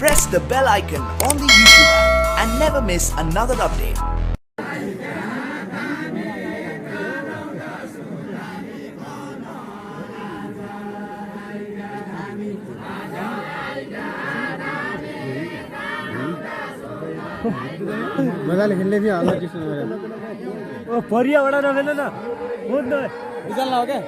press the bell icon on the YouTube app and never miss another update. मजाले खेल्ने थियो होला त्यसो गरेर ओ परिया वडा नभेन न बुझ्न रिजल्ट लाओ के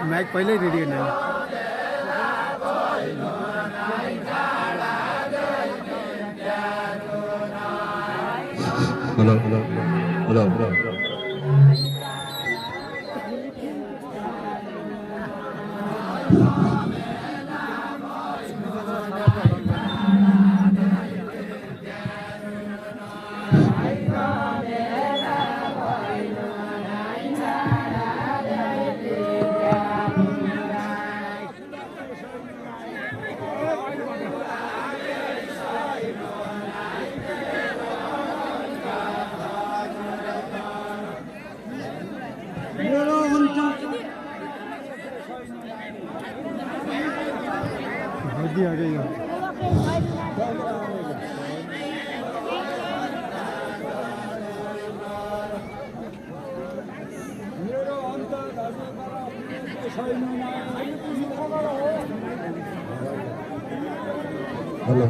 माइक पहिल्यै रेडी गर्ने हेलो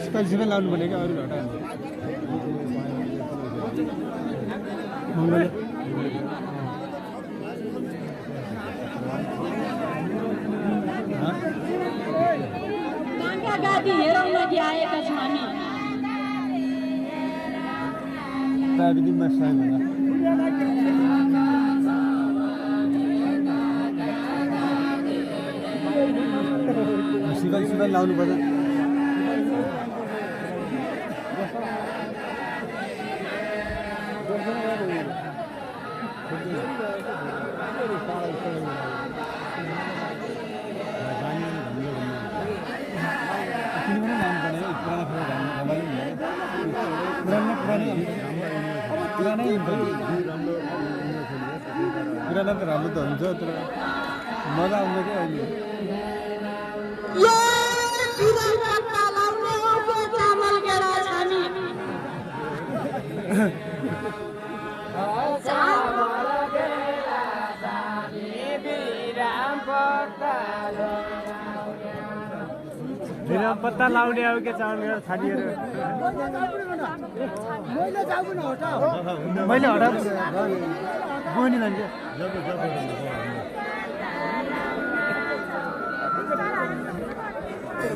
स्पेसिफिक लाउनु पर्ने क्या अरू हटा मङ्गल काका गाडी हेरौँ लागि आएका छौँ हामी प्राविधिकमा सहयोग होला सिभल लाउनु पर्छ पुरानो त राम्रो त हुन्छ तर मजा आउँछ क्या अहिले पत्ता लाउने अब के चाहने छाडिएर मैले हटाएको बहिनी लान्छ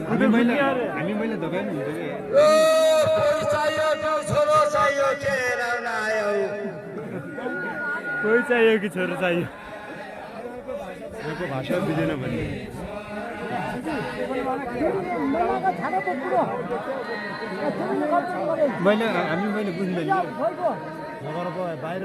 हामी मैले दोकान हुन्छ कोही चाहियो कि छोरो चाहियो भाषा बुझेन भने मैले बुझ्दैन बाहिर बाहिर